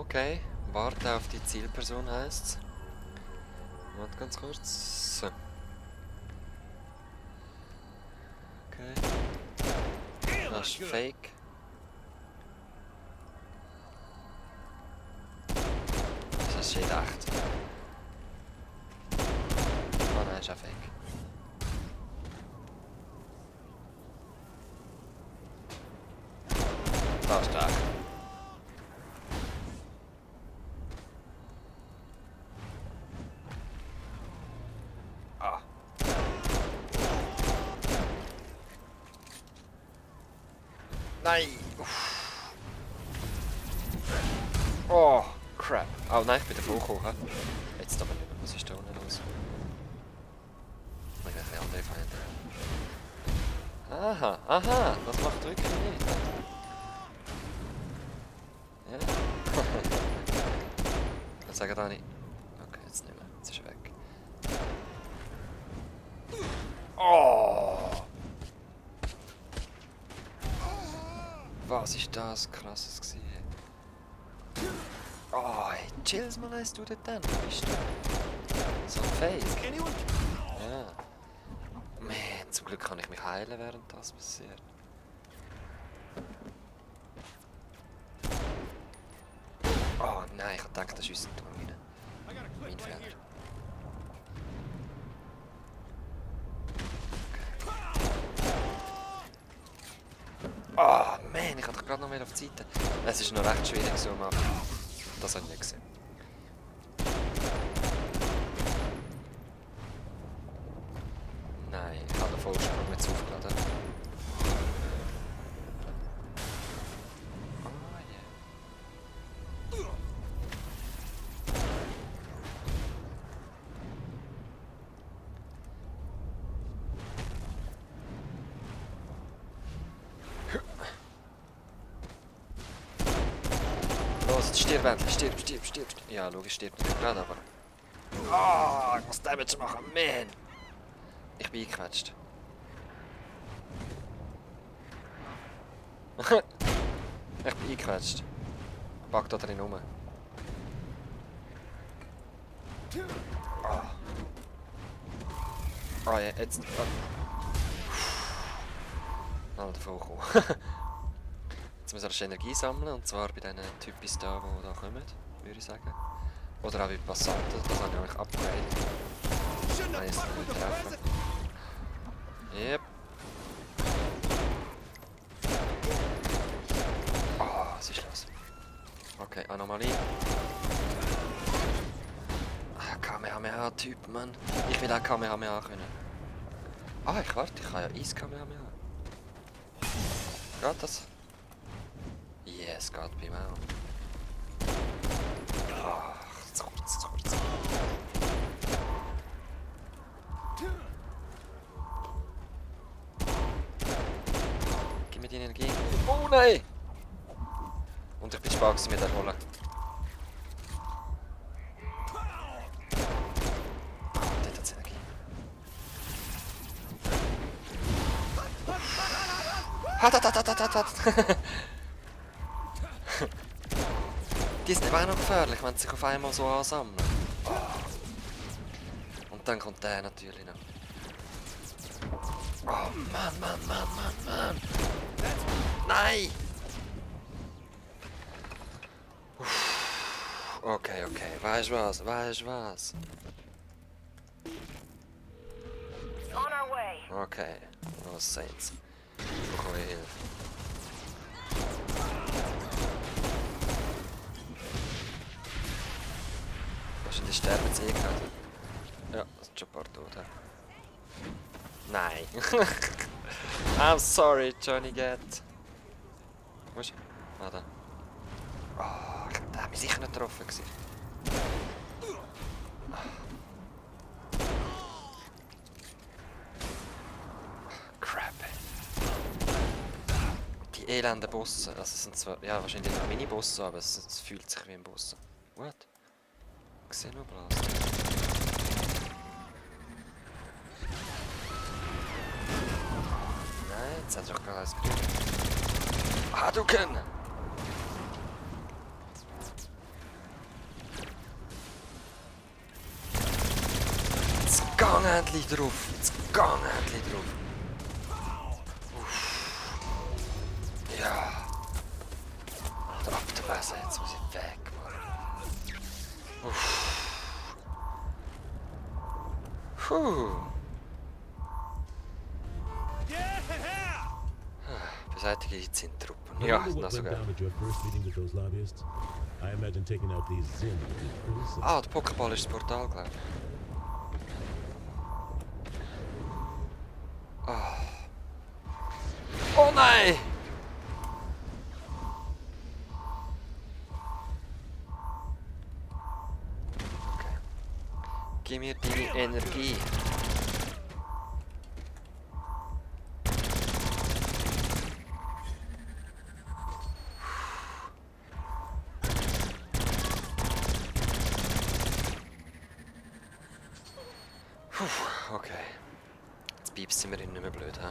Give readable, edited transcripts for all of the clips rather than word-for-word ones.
Okay, warte auf die Zielperson heißt's. Warte ganz kurz. So. Okay. Das ist fake. Das steht echt. Oh nein, ist auch fake. Das ist echt. Ah. Nein! Uff. Oh, crap. Oh nein, ich bin davor gekommen. Jetzt aber nicht mehr. Was ist da unten los? Irgendwelche andere Feinde. Aha, aha, das macht wirklich nicht. Ja. Was sagen da nicht? Okay, jetzt nicht mehr. Jetzt ist er weg. Oh! Was ist das krasses gewesen? Oh, hey, chills mal, was du dort dann? Wo bist du? So ein Face. Ja. Man, zum Glück kann ich mich heilen, während das passiert. Oh nein, ich dachte, das schießt rein. Mein Fehler. Oh man, ich hatte gerade noch mehr auf die Seite. Es ist noch recht schwierig so am Anfang. Das habe ich nicht gesehen. Nein, ich habe den Vollsprung jetzt aufgeladen. Oh yeah. Los, jetzt stirb endlich, stirb. Ja, logisch stirbt nicht gerade, aber... Ah, ich muss Damage machen, man! Ich bin eingequetscht. Ich bin eingequetscht. Pack da drin rum. Ah. Ah ja, jetzt... Ah, davon kommen. Jetzt müssen wir erst Energie sammeln, und zwar bei diesen Typis da, die da kommen, würde ich sagen. Oder auch bei Passanten, das habe ich eigentlich upgraded. Nein, jetzt nicht treffen. Yep. Ah, was ist los? Okay, Anomalie. Ah, Kamehameha-Typ, Mann. Ich will auch Kamehameha können. Ah, ich kann ja Eis-Kamehameha. Geht das? Yes, geht bei mir auch. Ach, zu kurz. Gib mir die Energie. Oh nein! Und ich bin spät mit der Rolle. Dort hat es Energie. Hat. Die sind eben auch noch gefährlich, wenn sie sich auf einmal so ansammeln. Und dann kommt der natürlich noch. Oh Mann. Nein! Uff. Okay. Weißt du was? Okay, los Saints. Ich bekomme Hilfe. Die sterben jetzt gerade. Ja, das sind schon ein paar tot. Nein. I'm sorry, Johnny Gat. Wo ist er? Ah, da. Oh, der hat mich sicher nicht getroffen. Crap. Die elenden Bosse. Also es sind zwar, ja, wahrscheinlich noch Mini-Bosse, aber es fühlt sich wie ein Boss. What? Xenoblast. Nein, jetzt hat er doch gerade alles gekriegt. Ah, du können! gang endlich drauf! Jetzt gang endlich drauf! Uff. Ja! Alter, ab der Besen, jetzt muss ich weg, Mann. Uff. Puh! Beseitige jetzt in Truppen. Ja, Remember na what went sogar. down at your first meeting with those lobbyists? I imagine taking out these Zim would be pretty simple. Ah, der Pokéball ist das Portal, glaube ich. Ah. Oh nein! Okay. Gib mir die Energie. Puh, okay. Jetzt piepst sie mir nicht mehr blöd, hä?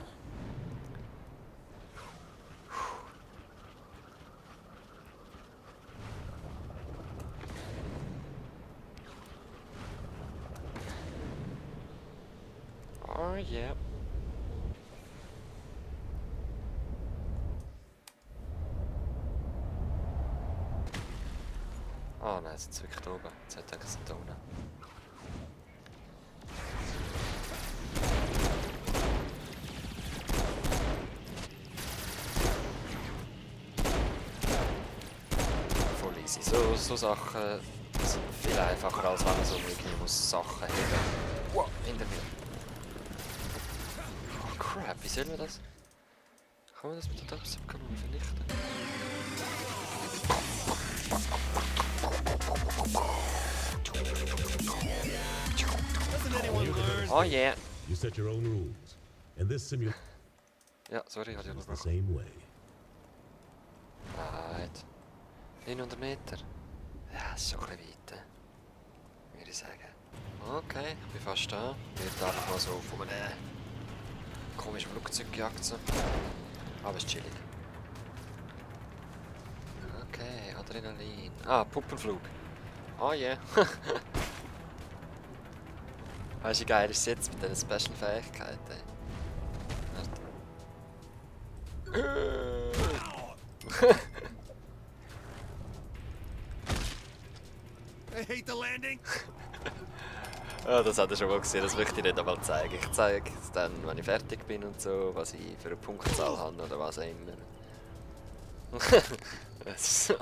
Oh yeah. Oh nein, jetzt sind sie wirklich da oben. Jetzt hätte ich gedacht, sie sind da unten. Voll easy. So Sachen sind viel einfacher, als wenn man so irgendwie muss Sachen heben. Wow, hinter mir. Oh crap, wie sollen wir das? Kann man das mit der Dubstep-Kanone vernichten? Oh yeah. You set your own rules, and this simulation Ja, sorry, hatte ich is the unterbrochen. same way. Right. 900 Meter. Ja, ist schon ein bisschen weit, würde ich sagen. Okay, ich bin fast da. Wird einfach mal so von einem komischen Flugzeug gejagt. So. Aber ist chillig. Okay, Adrenalin. Ah, Puppenflug. Oh yeah. Weißt du, wie geil ist es jetzt mit diesen Special-Fähigkeiten? I hate the landing. Ja, das hat er schon mal gesehen, das möchte ich nicht einmal zeigen. Ich zeige es dann, wenn ich fertig bin und so, was ich für eine Punktzahl habe oder was auch immer. Es ist so.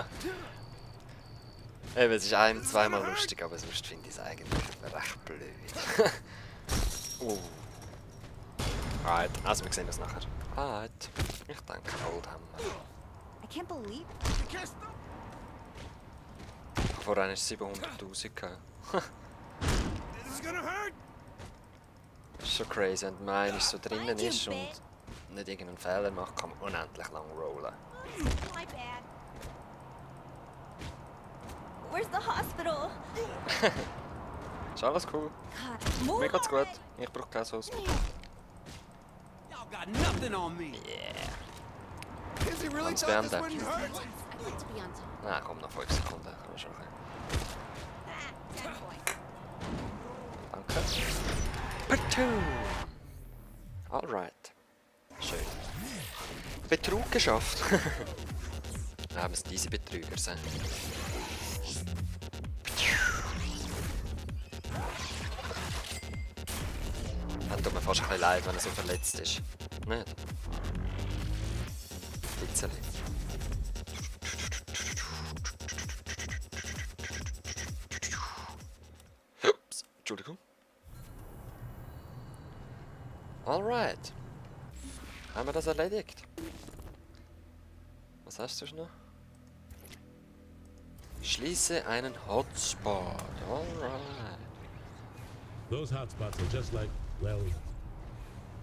Eben, es ist einem zweimal lustig, aber sonst finde ich es eigentlich recht blöd. Right, also wir sehen das nachher. Right, ich denke Oldhammer. I can't believe Vorhin ist es 700'000 gehabt. This is gonna hurt. Das ist schon crazy, wenn man einmal so drinnen ist und nicht irgendeinen Fehler macht, kann man unendlich lang rollen. my bad. Where's the hospital? Ist alles cool? God, move Mir geht's gut. already. Ich brauche kein Hospital. Y'all got nothing on me. Yeah. Is he really Let's thought this band wouldn't hurt? I'd like to be on top. Nein, komm, noch 5 Sekunden. Kann man schon ein Ah, 10 points. Danke. Patum. Alright. Schön. Betrug geschafft. Ja, wir sind diese Betrüger sein. Dann tut mir fast ein bisschen leid, wenn er so verletzt ist. Nicht? Bisschen. Ups, Entschuldigung. Alright. Haben wir das erledigt? Was hast du noch? Schließe einen Hotspot. Alright. Those hotspots are just like, well,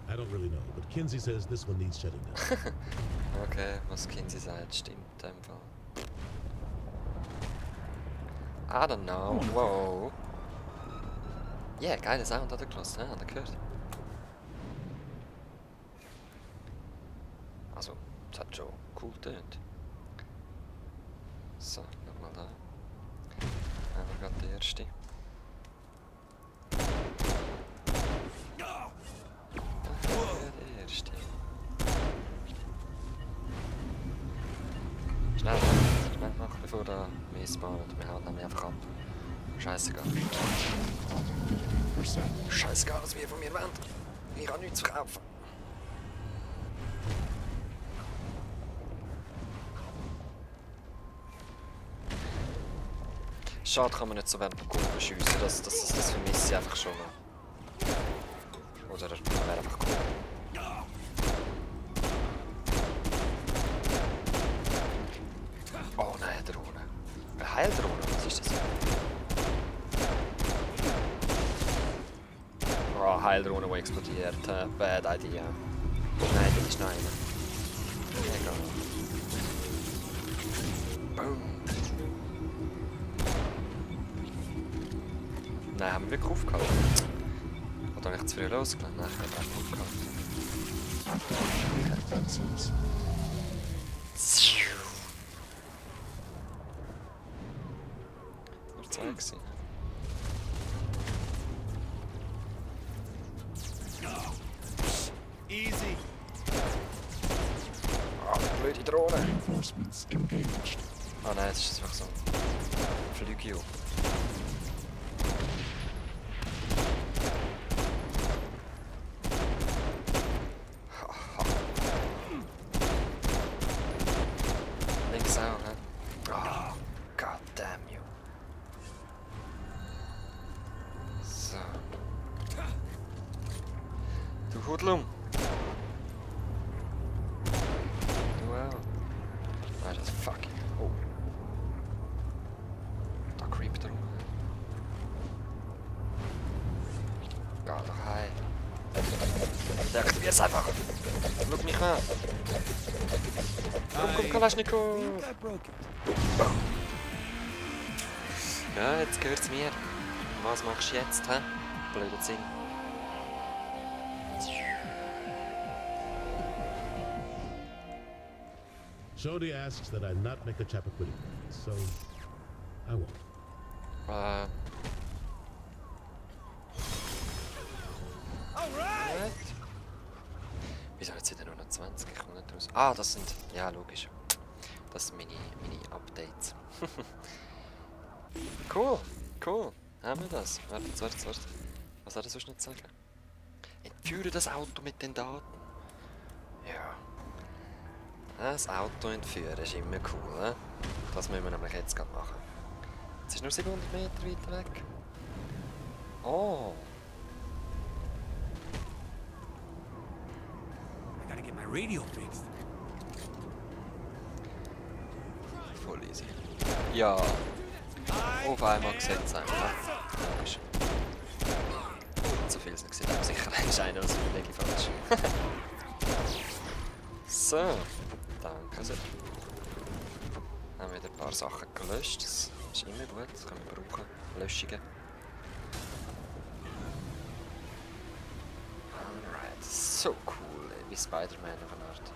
I don't really know, but Kinsey says this one needs shutting down. Okay, was Kinsey sagt, stimmt in dem Fall. I don't know. Wow. Yeah, geiler Sound hat er gelassen, hat er gehört? Also, es hat schon cool getönt. So, nochmal da. Haben wir gerade die erste. oder missbaut. Wir hauen nämlich einfach ab. Scheißegal. Scheißegal, was wir von mir wollen. Ich habe nichts zu verkaufen. Schade, kann man nicht so während dem Kunden schiessen. Das vermisse ich einfach schon noch. Oder das wäre einfach cool. Oh nein, Drohne. Eine Heildrohne, was ist das? Oh, Heildrohne, die explodiert. Bad idea. Nein, das ist noch eine. Egal. Boom. Nein, haben wir wirklich aufgehalten? Oder habe ich zu früh losgelassen? Nein, ich habe einfach aufgehalten. Nur zwei gewesen. Easy. Ah, blöde Drohne! Ah nein, das ist einfach so ein Flügel. Links auch, hä? Oh, god damn you. So. Du Hudlum! Du auch. Ah, das ist fucking. Oh. Da creept er rum. Geh doch heim. Deaktivier's einfach! Schau mich an! Komm, Kalaschnikow! I broke it. Ja, jetzt gehört's mir. Was machst du jetzt, hä? Blöder Sinn. Shodi asks that I not make a Chappaquiddy, so I won't. Alright! Wieso jetzt sind nur noch 20? Ich komme nicht raus. Ah, das sind. Ja, logisch. Das sind meine Updates. Cool, cool. Haben wir das? Warte. Was hat er sonst noch zu sagen? Entführe das Auto mit den Daten. Ja. Das Auto entführen ist immer cool, ne? Das müssen wir nämlich jetzt gerade machen. Jetzt ist nur 700 Meter weiter weg. Oh. I gotta get my radio fixed. Voll easy. Ja. Auf einmal gesetzt einfach. Logisch. So viel sind gesehen, aber sicher ist einer, was überlege ich falsch. So. Danke sehr. Haben wir wieder ein paar Sachen gelöscht. Das ist immer gut, das können wir brauchen. Löschungen. Alright. So cool, ey. Wie Spider-Man auf eine Art.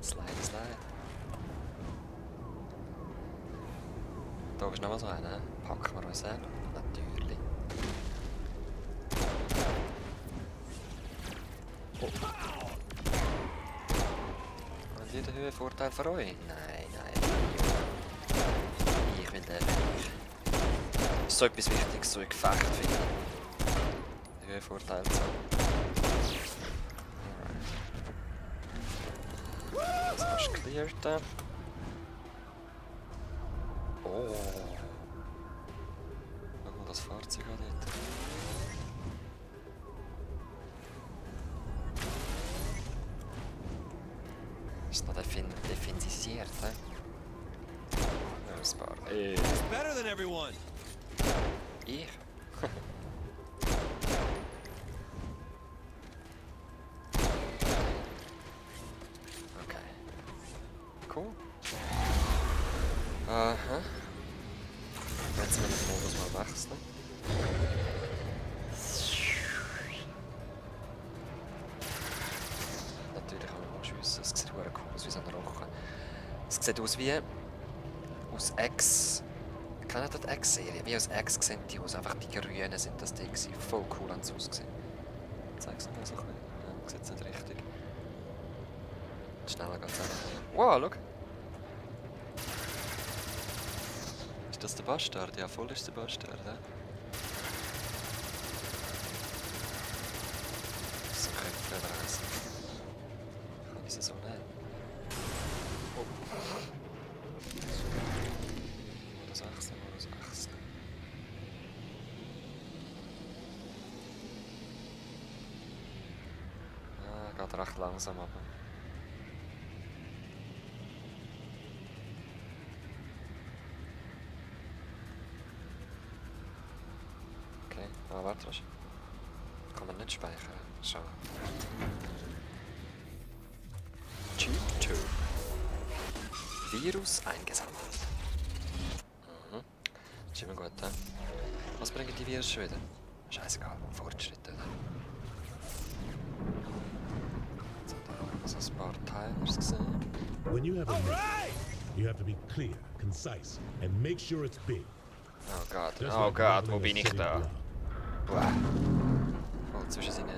Slide. Da ist noch mal so einer. Packen wir uns an. Natürlich. Oh. Und jeder Höhenvorteil für euch? Nein. Ich will den nicht. Das ist so etwas Wichtiges, so ein Gefecht finde ich. Höhenvorteil zu haben. Das ist cleared da. Oh. Schau mal das Fahrzeug an dort. Ist noch defensiert, hä? Ja, ein paar. Better than everyone. Ich? Okay. Cool. Aha. Jetzt will ich den Modus mal wechseln. Natürlich kann man mal schiessen. Es sieht verdammt cool aus wie so ein Rochen. Es sieht aus wie aus X. Kennt ihr die X-Serie? Wie aus X sehen die aus. Einfach die Grünen sind das die gewesen. Voll cool haben sie ausgesehen. Zeig's noch mal so ein bisschen. Ja, sieht's nicht richtig. Schneller geht's auch. Wow, schau. Ist das der Bastard? Ja, voll ist der Bastard, ja. So Köpfe reißen. Kann ich sie so nehmen? Oh. Modus 18, Modus 18. Ah, geht recht langsam aber. Okay, ah, warte, was? Kann man nicht speichern. Schade. Typ 2. Virus eingesammelt. Mhm. Das ist immer gut, he? Was bringen die Virus schon wieder? Scheißegal, Fortschritt, oder? Jetzt hat er so ein paar Timers gesehen. When you have a mission, you have to be clear, concise, and make sure it's big. Oh Gott, Just oh like Gott, wo leveling a bin ich city da? block. Boah. Voll zwischen seinen...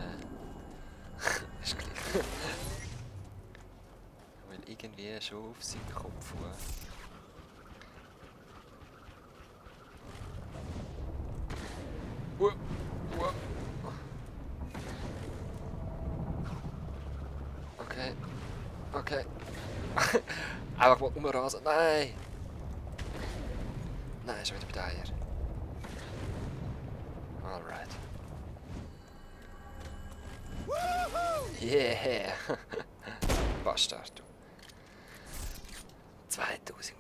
ist gleich. Ich will irgendwie schon auf seinen Kopf hauen. Uah. Okay. Okay. Einfach mal umrasen. Nein! Nein, schon wieder bei der Eier. Alright. Yeah! Bastard, du. 2000